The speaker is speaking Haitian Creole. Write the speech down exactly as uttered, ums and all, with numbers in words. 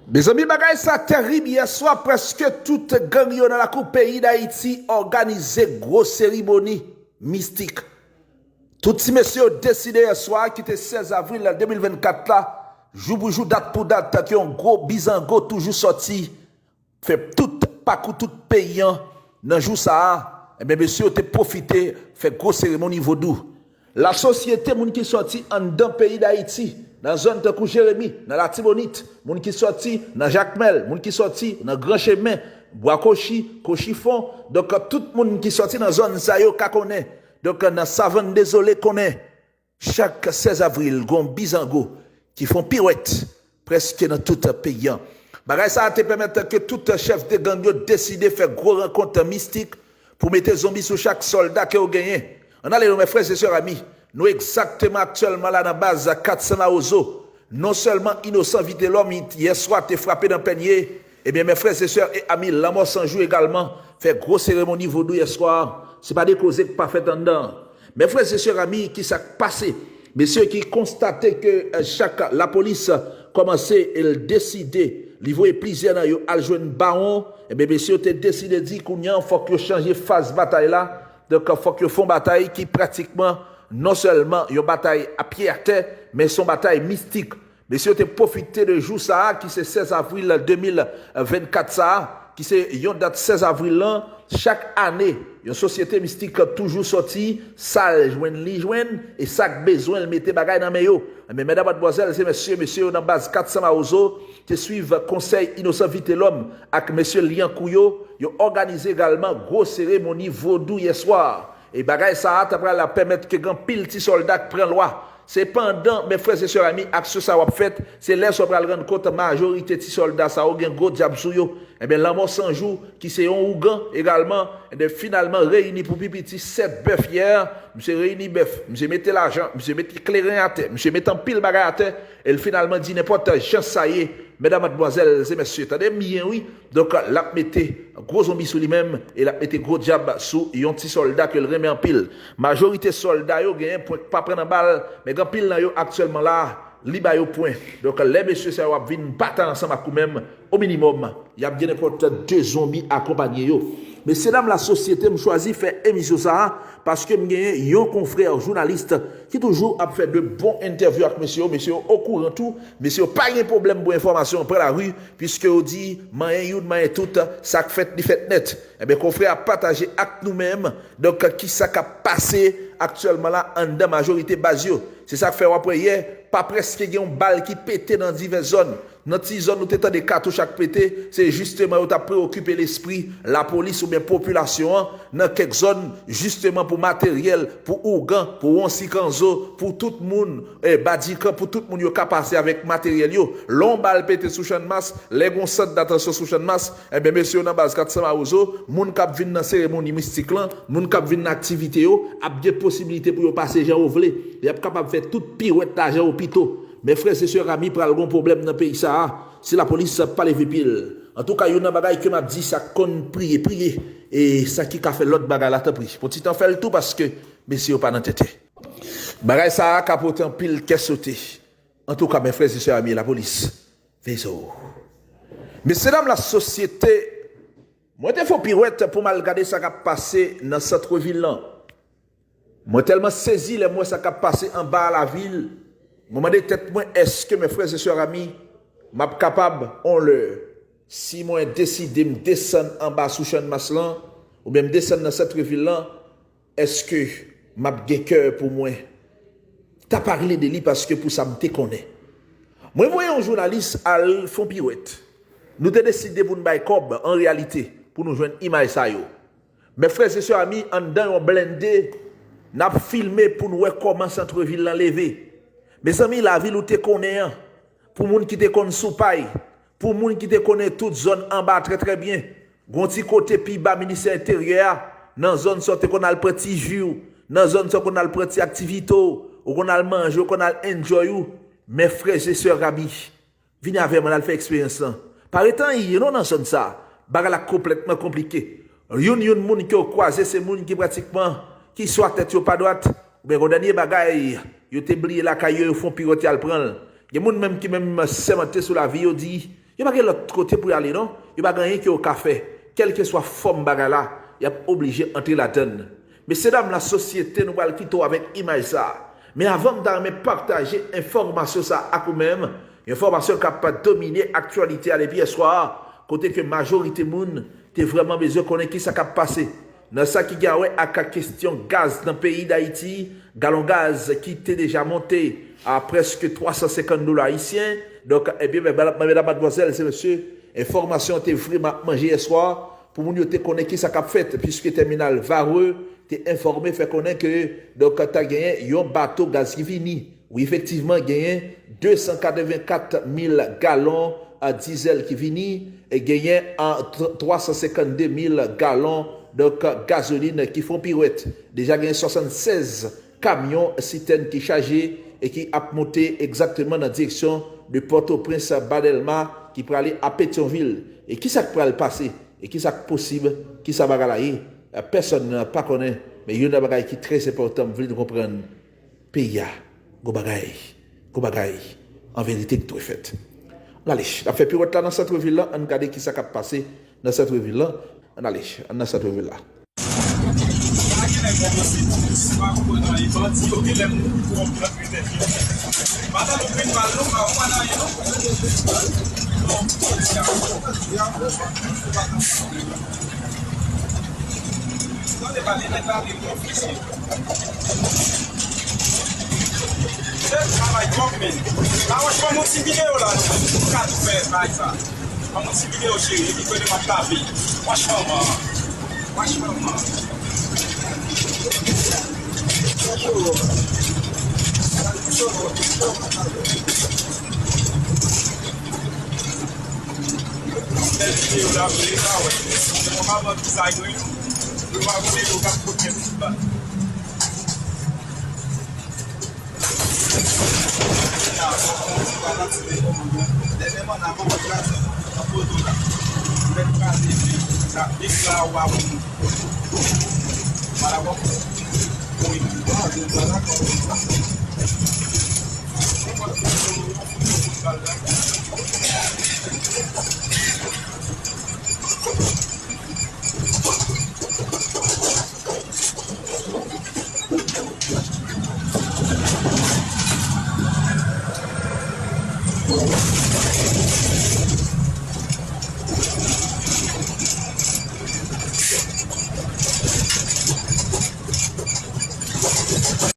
Mezanmi, bagay sa terib. Yèswa, prèske tout gang yo nan lakou peyi Dayiti òganize gwo seremoni mistik. Tout ti mesye yo deside yèswa, ki te sèz avril de mil vennkat la, jou pou jou, dat pou dat, ke yon gwo bizango toujou sòti fè tout pakou tout peyi an nan jou sa a. Ebyen, mesye yo te pwofite fè gwo seremoni vodou. Lasosyete moun ki sòti anndan peyi Dayiti, nan zòn tankou Jeremi, nan Latibonit, moun ki sòti nan Jakmèl, moun ki sòti nan Gran Chemen, Bwa Kochi, Kochifon, donk, tout moun ki sòti nan zòn sa yo ka konnen. Donk, nan Savann Dezole konnen, chak sèz avril, gon bizango ki fè yon piwèt prèske nan tout peyi an. Bagay sa a te pèmèt ke tout chèf de gang yo deside fè gwo rankont mistik pou mete zonbi sou chak sòlda ke yo genyen. Ann ale non, mes frères et sœurs amis. Nou egzakteman aktyèlman la nan baz kat san Mawozo. Non sèlman inosan Vitelòm yèswa te frape nan pènye, ebyen, mes frères et sœurs et amis, Lanmò San Jou egalman fè gwo seremoni vodou yèswa. Se pa de koze k pa fèt anndan an. Mes frères et sœurs amis, ki sa k pase? Mesye ki konstate ke, eh, chak lapolis kòmanse, e l deside, li voye plizyè nan yo al jwenn bawon, ebyen, mesye yo te deside di kounye a fòk yo chanje faz batay la. Donk, fòk yo fè yon batay ki pratikman non sèlman yon batay a pye atè, men se yon batay mistik. Mesye yo te pwofite de jou sa a, ki se sèz avril de mil vennkat sa a, ki se yon dat sèz avril lan, chak ane, yon sosyete mistik toujou sòti, sa l jwenn, li jwenn, e sa k bezwen, l mete bagay nan men yo. Men, medam, madmwazèl, se mesye, mesye yo nan baz kat san Mawozo, te swiv konsèy Inosan Vitelòm ak mesye Lyankou yo, yo òganize egalman gwo seremoni vodou yèswa. E bagay sa a ta pral pèmèt ke gen anpil ti sòlda k pran lwa. Sepandan, mes frères et sœurs amis, aksyon sa yo ap fèt, se lè sa w pral rann kont majorite ti sòlda sa yo gen gwo dyab sou yo. Ebyen, Lanmò San Jou, ki se yon ougan egalman, ebyen, finalman reyini pou pi piti sèt bèf yè. Misye reyini bèf, misye mete lajan, misye mete kleren atè, misye mete anpil bagay atè, e l finalman di nenpòt jan sa ye, medam, madmwazèl e mesye, tande m byen wi, donk, l ap mete gwo zonbi sou li menm e l ap mete gwo dyab sou yon ti sòlda ke l renmen anpil. Majorite sòlda yo genyen pwen k pa pran nan bal, men gen anpil nan yo aktyèlman la, li ba yo pwen. Donk, lè mesye sa yo ap vin batay ansanm ak ou menm, o minimòm, y ap gen nenpòt de zonbi akonpanye yo. Mesye dam, lasosyete, m chwazi fè emisyon sa a paske m genyen yon konfrè jounalis ki toujou ap fè de bon entèvyou ak mesye yo. Mesye yo okouran tou. Mesye yo pa gen pwoblèm pou enfòmasyon pran lari, piske yo di, manyen youn, manyen tout, sa k fèt, li fèt nèt. Ebyen, konfrè a pataje ak nou menm, donk, ki sa k ap pase aktyèlman la anndan majorite baz yo. Se sa k fè w ap wè yè, pa prèske gen yon bal ki pete nan divès zòn. Nan ti zòn ou te tande katouch ak pete, se jisteman yo t ap preokipe lespri lapolis oubyen popilasyon an nan kèk zòn, jisteman pou materyèl, pou ougan, pou wonsi kanzo, pou tout moun, eh, badikan, pou tout moun yo ka pase avèk materyèl yo. Lè yon bal pete sou Channmas, lè gen yon sant datansyon sou Channmas, ebyen, mesye yo nan baz kat san Mawozo, moun k ap vin nan seremoni mistik lan, moun k ap vin nan aktivite yo, ap gen posiblite pou yo pase jan yo vle. Y ap kapab fè tout piwèt la jan yo pito. Mes frères et sœurs amis, pral gen pwoblèm nan peyi sa a si lapolis pa leve pye l. Antouka, youn nan bagay ke m ap di, sa k konn priye, priye. E sa ki ka fè lòt bagay la, tanpri, pran ti tan fè l tou, paske mesye yo pa nan tenten. Bagay sa a ka pote anpil kè sote. Antouka, mes frères et sœurs amis, lapolis, veye zò w. Mesye dam, lasosyete, mwen te fè yon piwèt pou m al gade sa k ap pase nan sant vil lan. Mwen tèlman sezi lè m wè sa k ap pase anba lavil. Mwen mande tèt mwen, èske, mes frères et sœurs amis, m ap kapab, on lè, si mwen deside m desann anba sou Channmas lan, oubyen m desann nan sant vil lan, èske m ap gen kè pou mwen ta pale de li, paske pou sa m te konnen. Mwen voye yon jounalis al fè yon piwèt. Nou te deside pou n bay kòb, an reyalite, pou nou jwenn imaj sa yo. Mes frères et sœurs amis, anndan yon blende, n ap filme pou n wè kòman sant vil lan leve. Mezanmi, lavil ou te konnen an, pou moun ki te konn Soupay, pou moun ki te konnen tout zòn anba trè, trè byen, gen yon ti kote pi ba ministè enteryè a, nan zòn sa w te konn al pran ti ji w, nan zòn sa w konn al pran ti aktivite w, ou konn al manje, ou konn al enjoy ou. Mes frères et sœurs amis, vini avè m, ann al fè eksperyans lan. Pa ret anyen non nan zòn sa a. Bagay la konplètman konplike. Youn youn moun ke w kwaze, se moun ki pratikman, ki swa tèt yo pa dwat, oubyen gon dènye bagay yo te bliye lakay yo, yo fè yon piwèt, y al pran l. Gen moun menm ki menm sèmante sou lavi yo, di, Yo pa gen lòt kote pou y ale non. Yo pa gen anyen ke yo ka fè. Kèlkeswa fòm bagay la, y ap oblije antre ladann. Mesyedam, lasosyete, nou pral kite w avèk imaj sa a. Men avan m ta renmen pataje enfòmasyon sa a ak ou menm, enfòmasyon k ap domine aktyalite a depi yèswa, kote ke majorite moun te vrèman bezwen konnen kisa k ap pase. Nan sa ki gen a wè ak kestyon gaz nan peyi Dayiti, galon gaz ki te deja monte a prèske twa san senkant dola ayisyen. Donk, ebyen, medam, medam, madmwazèl, se mesye, enfòmasyon te vrèman ap manje yèswa pou moun yo te konnen kisa k ap fèt, piske tèminal Varreux te enfòme, fè konnen ke, donk, ta genyen yon bato gaz ki vini. Wi, efektivman, genyen de san katrevenkat mil galon a dizèl ki vini, e genyen a twa san senkannde mil galon, donk, gazolin ki fè yon piwèt. Deja genyen swasannsèz kamyon sitèn ki chaje e ki ap monte egzakteman nan direksyon de Pòtoprens, Ba Dèlma, ki prale a Petyonvil. E kisa k pral pase? E kisa k posib? Kisa bagay la ye? Pèsonn pa konnen, men youn nan bagay ki trè enpòtan, m vle nou konprann, peyi a, gwo bagay, gwo bagay, an verite ki dwe fèt. Ann ale, n ap fè piwèt la nan sant vil la, ann gade kisa k ap pase nan sant vil la. Ann ale, ann nan sant vil la. Tande pale nèg la, li konfizye. Se travay twòp, men. Lawòch, ban m yon ti videyo la, non. Ou ka tou fè bagay sa. Ban m yon ti videyo, cheri, epi kote m ap tape. Wach manman. Wach manman. Bèl videyo la, vle pa wè. Mwen pa ban vizaj mwen, yo pa vle yo k ap pote m sou bal.